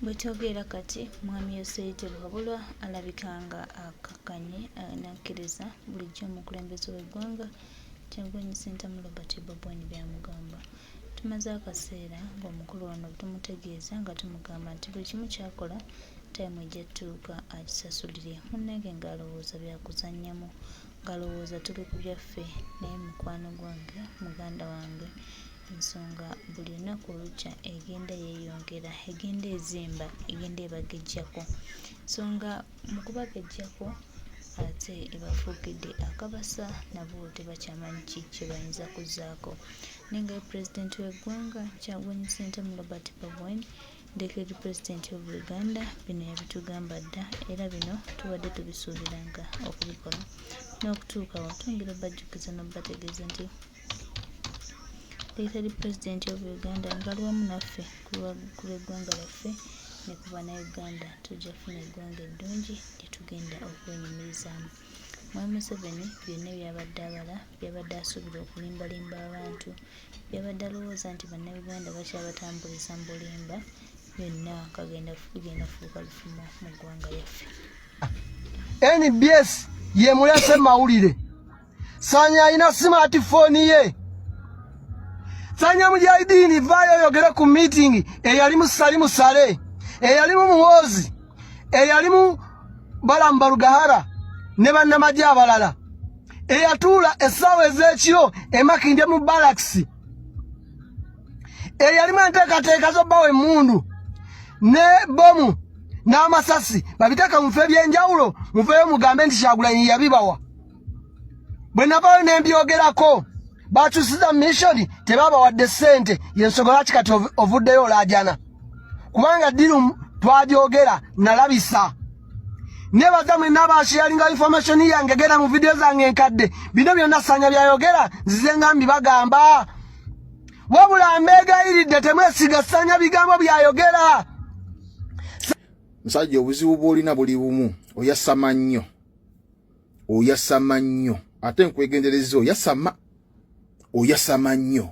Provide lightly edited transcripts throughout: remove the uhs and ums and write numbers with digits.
Bwetwogerera kati Mwami Yoseri Tebuhaburwa alabika nga akkakkanye n'akkiriza bulijjo omukulembeze w'eggwanga Kyagulanyi Ssentamu Robert Bobi Wine by'amugamba. Tumaze akaseera ng'omukulu ono tumutegeeza nga tumugamba nti buli kimu ky'akola time ejja tuuka akisasulire. Munnange ng'alowooza byakuzannyamu, ng'alowooza tuli ku byaffe naye mukwano gwange, muganda wange Ensonga buli lunaku olukya egenda yeeyongera, egenda ezimba, egenda ebagejjako. Ensonga mu kubagejjako ate ebafuukidde akabasa nabo tebakyamanyi ki kye bayinza kuzzaako. Naye nga ye pulezidenti w'eggwanga Kyagulanyi Ssentamu Robert Bobi Wine Declared President of Uganda bino yabitugamba dda era bino tubadde tubisuubiranga okubikola n'okutuukawo. Twongera obajjukiza n'obategeeza nti Declared President of Uganda ngali wamu naffe ku lw'eggwanga lyaffe ne ku Bannayuganda tujja kufuna eggwanga eddungi lye tugenda okwenyumirizaamu. Mwami Museveni byonna by'abadde abala by'abadde asuubira okulimbalimba abantu, by'abadde alowooza nti Bannayuganda bakyabatambuliza mu bulimba byonna kagenda bigenda kufuuka lufumo mu ggwanga lyaffe. NBS yemulese mawulire. Sanya alina smartphone ye. Sanya mujahidini vaayo oyogere ku meeting eyalimu Salimu Sale, eyalimu Muhoozi, eyalimu Balamu Barugahara ne bannamagye abalala, eyatuula essaawa ez'ekiro e Makindye mu balakisi, eyalimu enteekateeka z'obbawa emmundu ne bomu n'amasasi babiteeka mu bifo eby'enjawulo, muveeyo mugambe nti Kyagulanyi yabibawa. Bwe navaayo ne mbyogerako bakyusiza mission, tebabawadde ssente. Yensonga lwaki kati ovuddeyo olaajana, kubanga ddiru twagyogera nalabisa. Nebaza mwenna abasharinga information yange, genda mu vidiyo zange enkadde, bino byonna Sanya byayogera nzize nga mbibagamba. Wabula mbeegayiridde, temwesiga Sanya bigambo byayogera. Musajja, obuzibu bw'olina buli bumu, oyasama nnyo, oyasama nnyo. Ate nkwegendereza, oyasama, oyasama nnyo.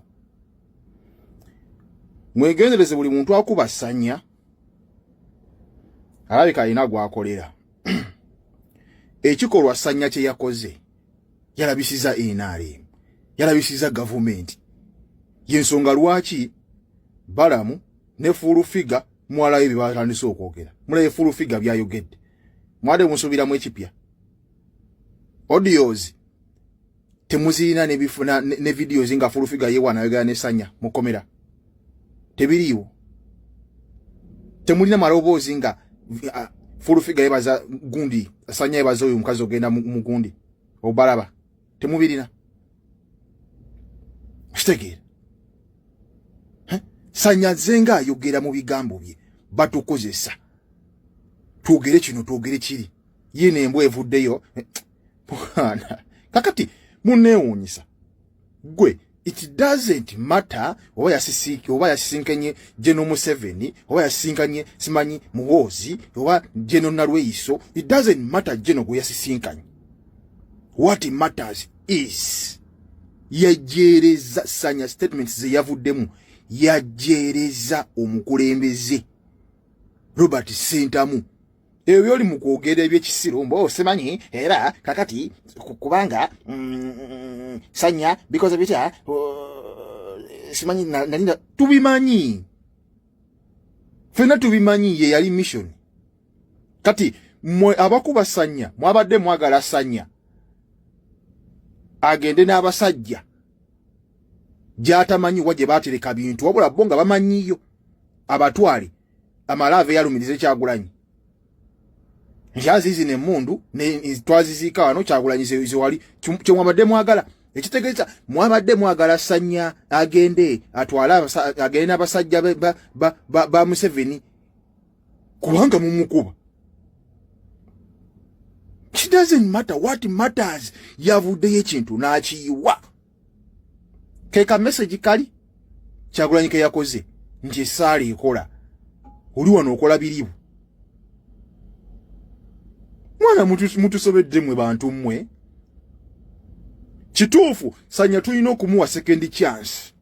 Mwegendereze, buli muntu akuba Sanya alabika alina gwakolera. Ekikolwa Sanya kye yakoze, yalabisiza NRM, yalabisiza gavumenti. Yensonga lwaki Balamu ne Full Figure mwalayo bye batandise okwogera. Mulaye Full Figure byayogedde, mwadde musuubiramu ekipya. Audios temuzirina nebifuna ne videos nga Full Figure yewaana ayogera ne Sanya mukomera, tebiriiwo. Temulina maloboozi nga Full Figure yebaza gundi, Sanya yebaza oyo omukazi ogenda mu gundi obalaba, temubirina. Kitegeera, Sanya zenga ayogera mu bigambo bye, batukozesa twogere kino, twogere kiri. Ye nembwa evuddeyo bwana. Kakati muneewuunyisa gwe. It doesn't matter oba yasisiike oba yasisinkenye General Museveni oba yasisinkanye simanyi Muhoozi oba General Nalweyiso, it doesn't matter General gwe yasisinkanye. What matters is yajeereza Sanya. Statements ze yavuddemu, yajeereza omukulembeze Robert Sentamu. Ebyo byoli mu kwogera ebyekisiru mbo simanyi. Era kakati kubanga Sanya bikoze bitya, simanyi nali tubimanyi fenna, tubimanyi. Ye yali mission. Kati mwe abakuba Sanya mwabadde mwagala Sanya agende n'abasajja gy'atamanyi wa gye baatereka bintu, wabula bo nga bamanyiyo, abatwale amale ave yalumirize Kyagulanyi nti azizi nemundu twaziziika wano. Kyagulanyi zewali kyemwabadde mwagala. Ekitegeeza mwabadde mwagala Sanya agende atwale agende n'abasajja ba Museveni kubanga mumukuba. It doesn't matter. What matters, yavuddeyo ekintu n'akiyiwa. Keka message kali Kyagulanyi ke yakoze nti essaala ekola. Oli wano okola biribu, mwana mutusobedde mwe bantu mmwe. Kituufu, Sanya tulina okumuwa second chance,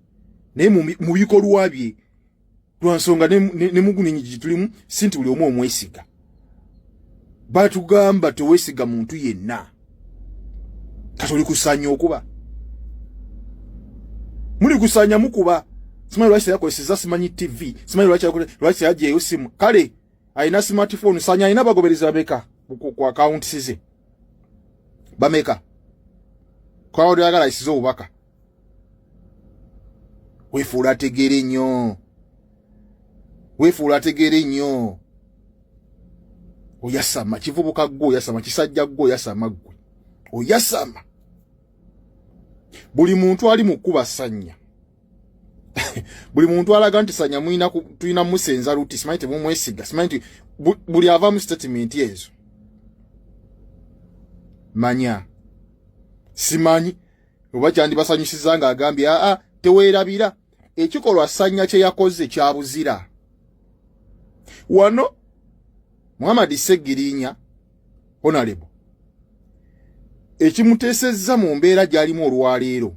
naye mu bikolwa bye. Lwansonga ne muguninyi gitulimu si nti buli omu omwesiga. Batugamba tewesiga muntu yenna. Kati oli kusanya okuba muli kusanya mukuba, simanyi lwaki teyakozeseza, simanyi TV, simanyi lwaki teyajeeyo simu. Kale alina smartphone Sanya, alina bagoberezi bameka ku akawunti ze? Bameka? Kwawali oyagala ayisize obubaka, weefuula ategeera ennyo, weefuula ategeera ennyo. Oyasama kivubuka ggwe, oyasama kisajja ggwe, oyasama ggwe, oyasama. Buli muntu ali mu kkuba Sanya, buli muntu alaga nti Sanya mulina tulina musenza luti, simanyi temumwesiga, simanyi nti buli ava mu statement ezo, manya simanyi oba kyandibasanyusiza ng'agambye aa teweerabira ekikolwa Sanya kye yakoze kyabuzira. Wano Muhammad Segirinya honorable ekimuteesezza mu mbeera gy'alimu olwaleero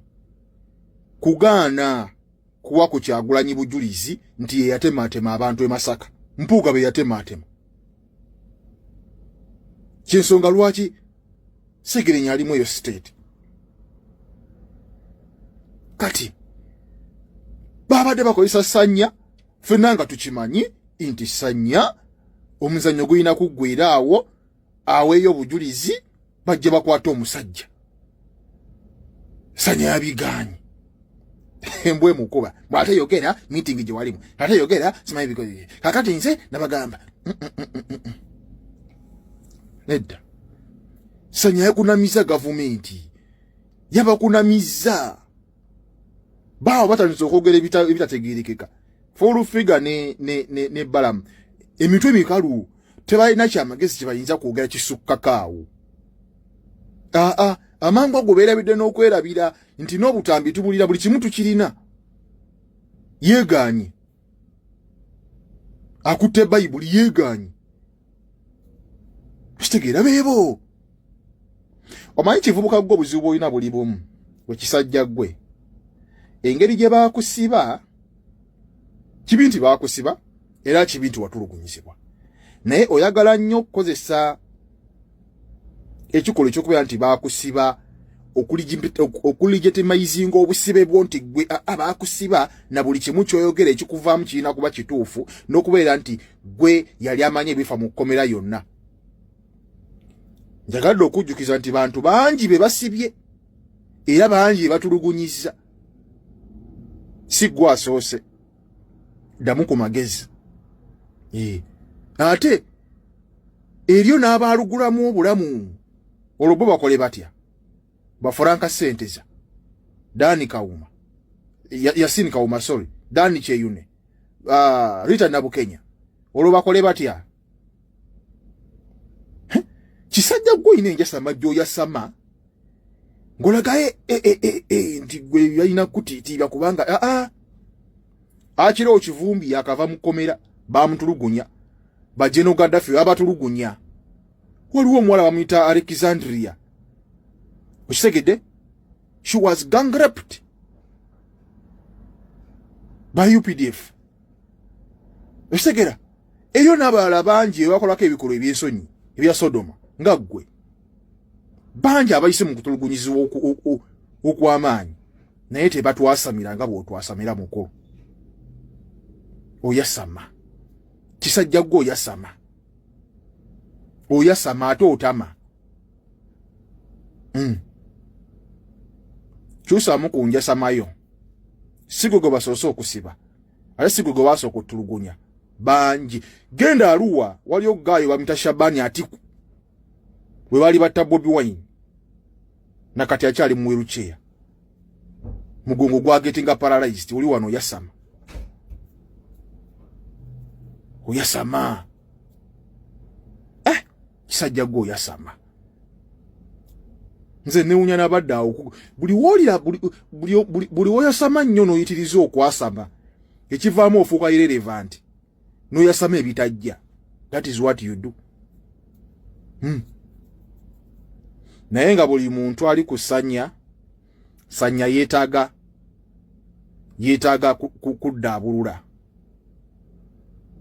kugaana kuwa ku Kyagulanyi bujulizi nti ye yatematema abantu e Masaka, Mpuuga be yatematema. Kyensonga lwaki Segirinya alimu eyo state. Kati babadde bakozesa Sanya, ffenna nga tukimanyi nti Sanya omuzannyo gulina kuggwera awo, aweeyo obujulizi bajje bakwata omusajja. Sanya yabigaanyi, embwa emukuba bw'ate yogera meeting gye walimu, ate yogera simanyi biko. Kakati nze nabagamba nedda, Sanya yakunamiza gavumenti, yabakunamiza baawo batandise okwogera ebitategerekeka. Full Figure ne Balamu emitwe mikalu, tebalina kyamagezi kyebayinza kwogera kisukkako awo. Aa amangu ago beerabidde n'okwerabira nti n'obutambi tubulira buli kimu tukirina. Yeegaanye akutte Bayibuli, yeegaanye kitegeera beebo. Omanyi kivubuka gwe, obuzibu bwolina buli bumu wekisajja gwe, engeri gye baakusiba kibi nti baakusiba era kibi nti watulugunyizibwa, naye oyagala nnyo okukozesa ekikolwa ekyokubeera nti baakusiba okulegitimizinga obusibe bwo, nti gwe baakusiba na buli kimu kyoyogera ekikuvaamu kirina kuba kituufu, n'okubeera nti gwe yali amanyi ebifa mu kkomera yonna. Njagadde okujjukiza nti bantu bangi be basibye era bangi be batulugunyiza, si gwe asoose. Ddamu ku magezi. Ate eryo n'abaalugulamu obulamu olwo bo bakole batya? Bafuranka Senteza, Dani Kawuma, Yasin Kawuma, sorry, Dani Kyeyune, Rita Nabukenya, olwo bakole batya? Kisajja gwe oyina enjasama gy'oyasama ng'olagaye e, e, e, e, nti gwe yalina kutiitiibya kubanga aa akira okivumbi yakava mu kkomera bamutulugunya, bajeno Gaddafi babatulugunya. Waliwo omuwala bamuyita Alexandria, okitegedde? She was gang raped by UPDF, okitegera? Eriyo n'abalala bangi ebakolako ebikolwa ebyensonyi ebya Sodoma nga ggwe, bangi abayise mu kutulugunyizibwa okw'amaanyi, naye tebatwasamira nga bw'otwasamira. Mukulu, oyasama kisajja gwe, oyasama, oyasama ate otama. Kyusaamu ku njasamayo. Si gwe gwe basoose okusiba, ate si gwe gwe baasooka otulugunya, bangi. Genda Aluwa, waliyo gaayo bamita Shabani Atiku, we baali batta Bobi Wine, nakati akyali mu wheelchair, mugongo gwagetinga paralyzed. Oli wano oyasama, oyasama. Eh, kisajja gwe oyasama. Nze newunya nabadde awo buli woolira buli woyasama nnyo n'oyitiriza okwasama, ekivaamu ofuuka irrelevant n'oyasama ebitajja. That is what you do. Naye nga buli muntu ali ku Sanya, Sanya yeetaaga kuddaabulula.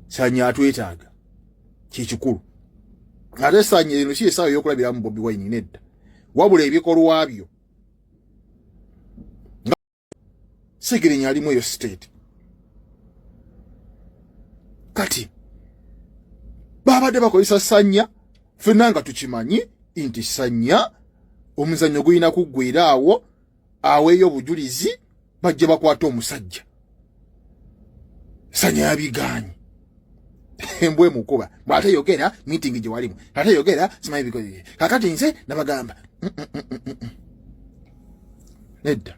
Sanya atwetaaga kyekikulu. Ate Sanya eno si esaawa ey'okulabiramu Bobi Wine, nedda, wabula ebikolwa byo. Segirinya alimu eyo state. Kati babadde bakozesa Sanya, ffenna nga tukimanyi nti Sanya omuzannyo gulina kuggwera awo, aweeyo obujulizi, bajje bakwata omusajja. Sanya yabigaanyi, embwa emukuba bw'ate yogera meeting gye walimu, ate yogera simanyi biko. Kakati nze nabagamba nedda.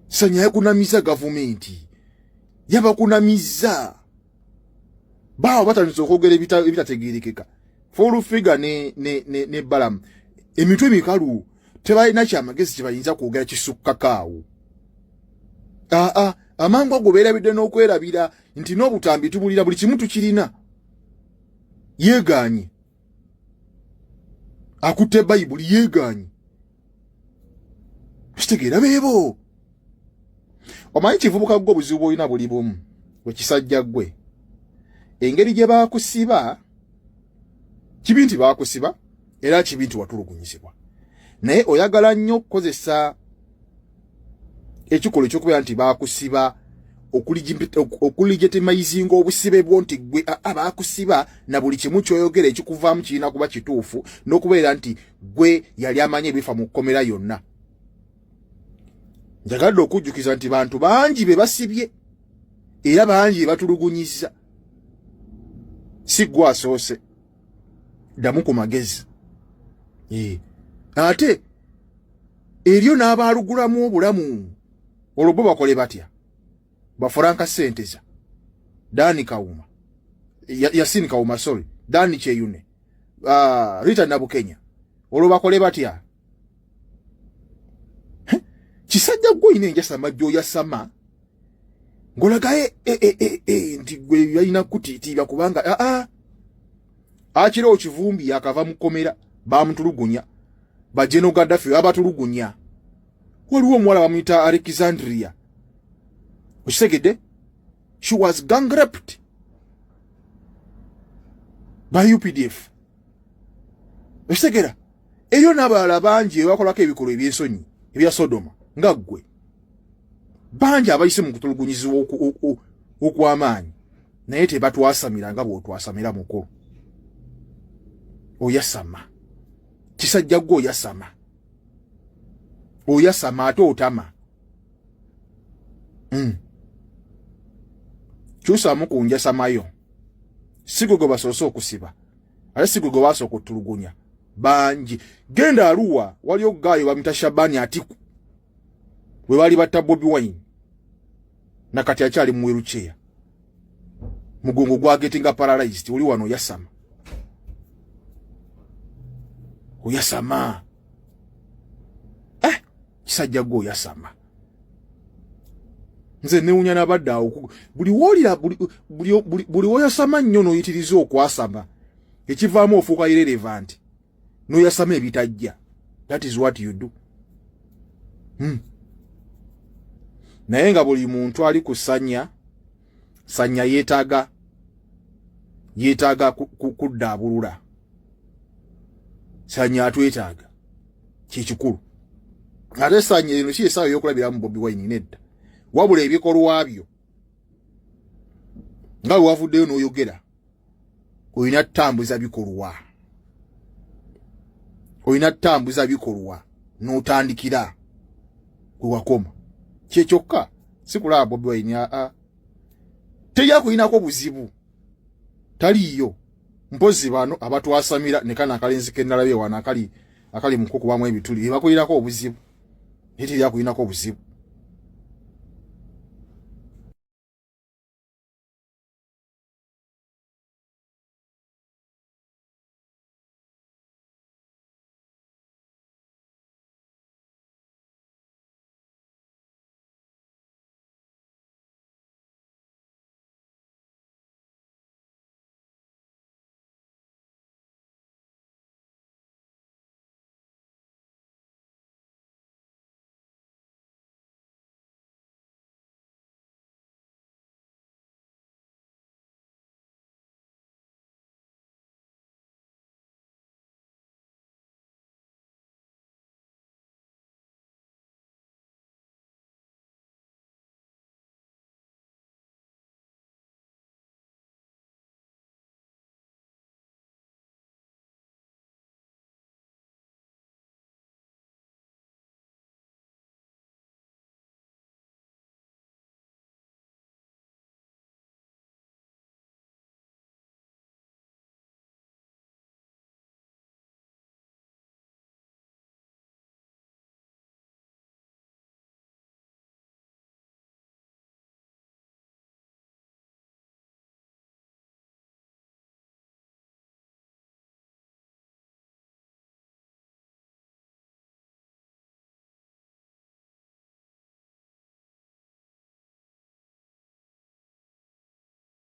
Sanya yakunamiza gavumenti, yabakunamiza. Baawo batandise okwogera ebitategerekeka. Full Figure ne Balamu, emitwe mikalu, tebalina kyamagezi kyebayinza kwogera kisukkako awo. Aa, amangu ago beerabidde n'okwerabira nti n'obutambi tubulira, buli kimu tukirina. Yeegaanye, akutte Bayibuli, yeegaanye. Kitegeera beebo. Omanyi kivubuka gwe, obuzibu bwolina buli bumu. Bwe kisajja gwe, engeri gye baakusiba, kibi nti baakusiba era kibi nti watulugunyizibwa, naye oyagala nnyo okukozesa ekikolwa ekyokubeera nti baakusiba okulegitimizinga obusibe bwo, nti gwe baakusiba na buli kimu kyoyogera ekikuvaamu kirina kuba kituufu, n'okubeera nti gwe yali amanyi ebifa mu kkomera yonna. Njagadde okujjukiza nti bantu bangi be basibye era bangi be batulugunyizza, si gwe asoose. Ddamu ku magezi. Ate eryo n'abaalugulamu obulamu, olwo bo bakole batya? Bafuranka Senteza, Dani Kawuma, Yasini Kawuma, sorry, Dani Kyeyune, Rita Nabukenya, olwo bakole batya? Kisajja gwe, oyina enjasama gy'oyasama ng'olagaye e, e, e, e, nti gwe yalina kutiitiibya, kubanga aa akirawo Kivumbi yakava mu kkomera, bamutulugunya. Bajeno Gaddafi babatulugunya. Waliwo omuwala bamuyita Alexandria, okitegedde? She was gang raped by UPDF, okitegera? Eriyo n'abalala bangi ebakolako ebikolwa ebyensonyi ebya Sodoma nga ggwe, bangi abayise mu kutulugunyizibwa okw'amaanyi, naye tebatwasamira nga bw'otwasamira. Mukulu, oyasama. Kisajja gwe, oyasama, oyasama ate otama. Kyusaamu ku njasamayo. Si gwe gwe basoose okusiba, ate si gwe gwe basooka otulugunya, bangi. Genda Aluwa, waliyo gaayo bamita Shabani Atiku, we baali batta Bobi Wine, nakati akyali mu wheelchair, mugongo gwagetinga paralyzed. Oli wano oyasama, oyasama. Eh, kisajja gwe, oyasama. Nze newunya nabadde awo. Buli woolira, buli woyasama nnyo n'oyitiriza okwasama, ekivaamu ofuuka irrelevant, n'oyasama ebitajja. That is what you do. Naye nga buli muntu ali ku Sanya, Sanya yeetaaga kuddaabulula. Sanya atwetaaga kyekikulu. Ate Sanya eno si esaawa ey'okulabiramu Bobi Wine, nedda, wabula ebikolwa byo. Nga bwe wavuddeyo n'oyogera, olina tutambuza bikolwa, olina tutambuza bikolwa n'otandikira gwe wakoma. Kyekyokka, sikulaba Bobi Wine aa teyakulinako buzibu, taliiyo. Mpozi bano abatwasamira ne kano akalenzi kenalabye wano akali mu kukubamu ebituli, ebakulinako obuzibu, naye teryakulinako obuzibu.